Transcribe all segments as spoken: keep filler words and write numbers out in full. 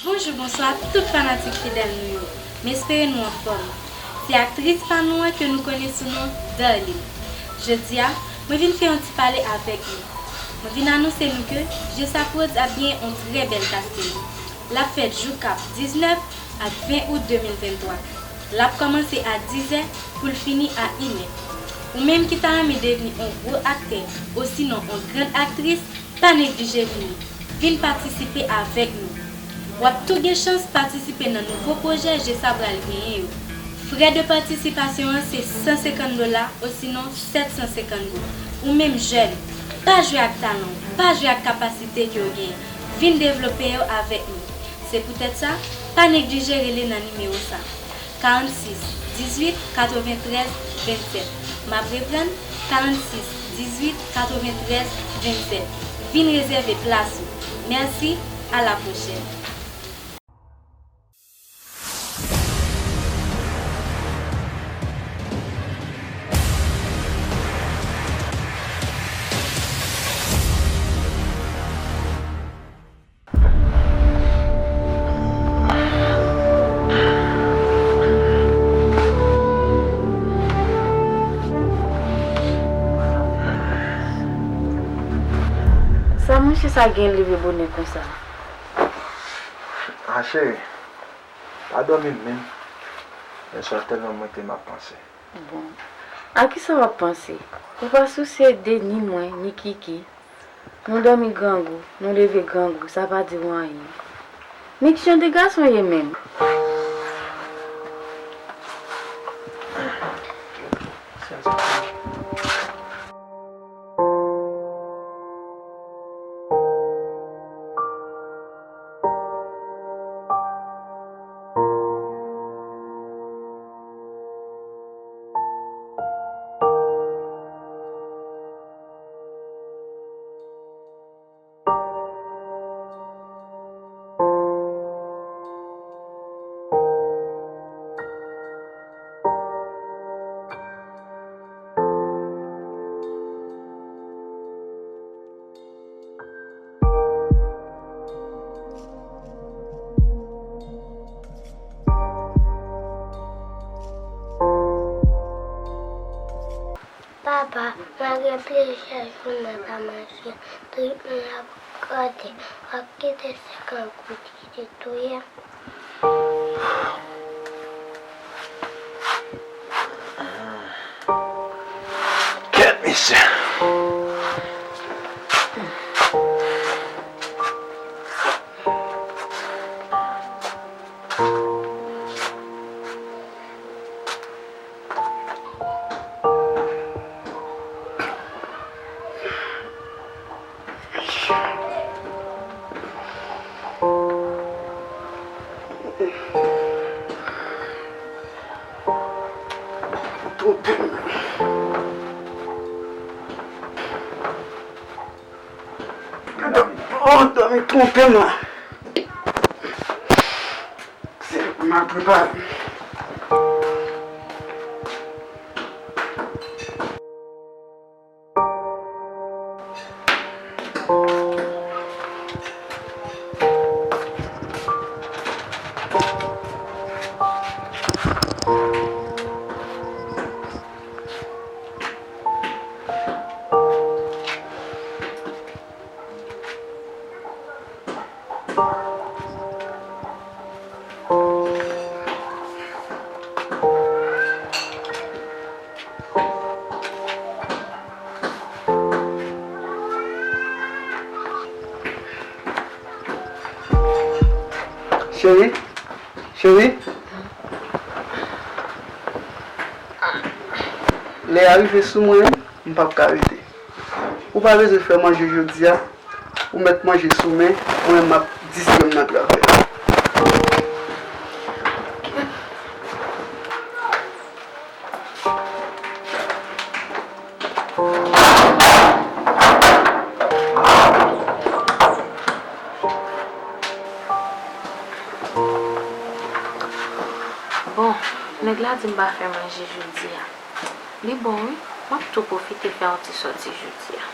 Bonjou, bonswa tout fanatik fidèl nou yo. M espere nou anfòm. Se aktris pa nou an ke nou konnen sou non Darline. Jodi a, mwen vin fè yon ti pale avèk nou. Mwen vin anonse nou ke Jesa Prodz ap genyen yon trè bèl casting. L ap fèt jou k ap diznèf ak ven out de mil venntwa. L ap kòmanse a dizè pou l fini a inè. Ou menm ki ta renmen devni yon gwo aktè osinon yon grann aktris, pa neglije vini. Vin patisipe avèk nou. W ap tou gen chans patisipe nan nouvo pwojè Jesa pral genyen yo. Frè de patisipasyon an se san senkant dola osinon sèt san senkant goud. Ou menm jèn, pa jwe ak talan w, pa jwe ak kapasite ke w genyen. Vin devlope yo avèk nou. Se poutèt sa, pa neglije rele nan nimewo sa. Karannsis dizuit katreventrèz vennsèt. M ap reprann, karannsis dizuit katreventrèz vennsèt. Vin rezève plas ou. Mèsi, a la pwochèn. Sa monche sa gen leve bonè konsa? Ah, cheri, pa dòmi m menm. Yèswa tèlman mwen te m ap panse. Bon, a kisa w ap panse? Ou pa sousye de ni mwen, ni Kiki. Nou dòmi grangou, nou leve grangou, sa pa di w anyen. Men ki jan de gason w ye menm? Papa, mwen gen plizyè jou mwen pa manje, trip mwen ap grate, w ap kite senkant goud kite touye m. Kèt, mesye. Twonpe m. Dòmi, oh, dòmi twonpe m la. Se mal prepare. Cheri, cheri. Lè a rive sou mwen, m p ap ka rete. Ou pa bezwen fè manje jodi a. Ou mèt manje sou men, mwen m ap distrè m nan travay. Bon, nèg la di m pa fè manje jodi a. Li bon wi, m ap tou pwofite fè yon ti sòti jodi a.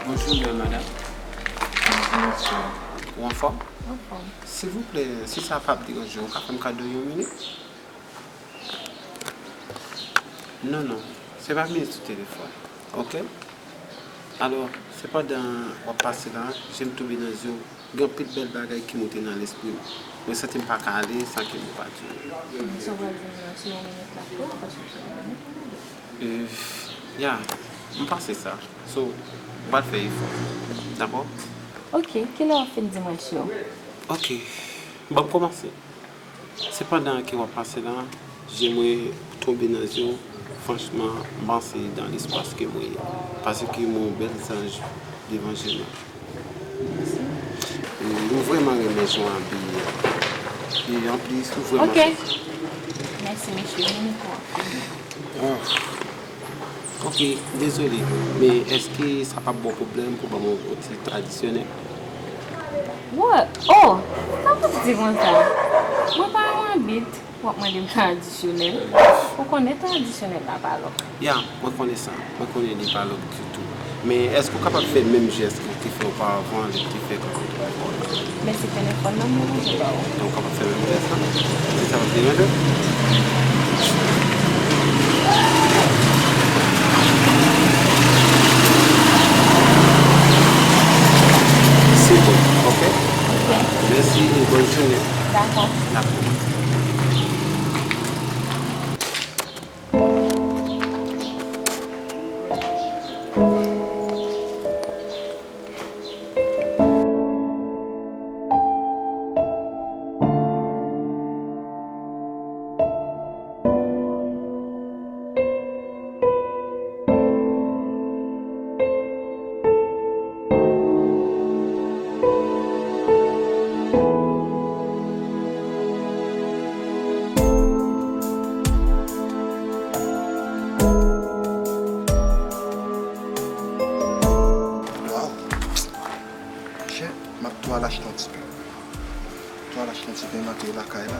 Bonjou, bèl madanm. Bonjou, mesye. Ou anfòm? Anfòm. Silvouplè, si sa p ap deranje w, ou ka fè m kado yon minit? Non, non, se pa minit sou telefòn, oke? Alò, se pandan w ap pase la, je m tonbe nan zye w, gen anpil bèl bagay ki monte nan lespri m. Mwen santi m pa ka ale san ke m pa di w. Sa w pral di m nan, se yon minit l ap pran, paske se yon minit. Euh, ya, m panse sa. So, m pral fè efò. Dakò? Oke, kilè w ap fin di mwen, cheri? Oke, ban m kòmanse. Se pandan ke w ap pase la, je mwen tonbe nan zye w. Franchman, m panse dans l'espace ke mwen ye. Paske mwen yon bèl zanj devan je mwen. Mwen vrèman renmen jan w abiye a. E anplis, ou vrèman... Oke. Mèsi, mesye. Mwen renmen tou anpil. Ah. Oke, dezole, men èske sa p ap ba w pwoblèm pou ban mwen yon ti tradisyonèl? What? Oh! Sa w ap di konsa? Mwen pa yon abit. W ap mande m tradisyonèl? Ou konnen tradisyonèl la pa lòk. Ya, mwen konnen sa. Mwen konnen li pa lòk ditou. Men èske w kapab fè menm jès ke w te fè oparavan lè w te fè kòkòt telefòn nan? Men se telefòn nan mwen manje ba ou. Donk, w kapab fè menm jès la? Si sa p ap deranje w? Se bon, oke? Oke. Mèsi e bòn jounen. Dakò. Dakò. Waw! Monchè, m ap tou al achte yon ti pen. Tou al achte yon ti pen, m antre lakay la.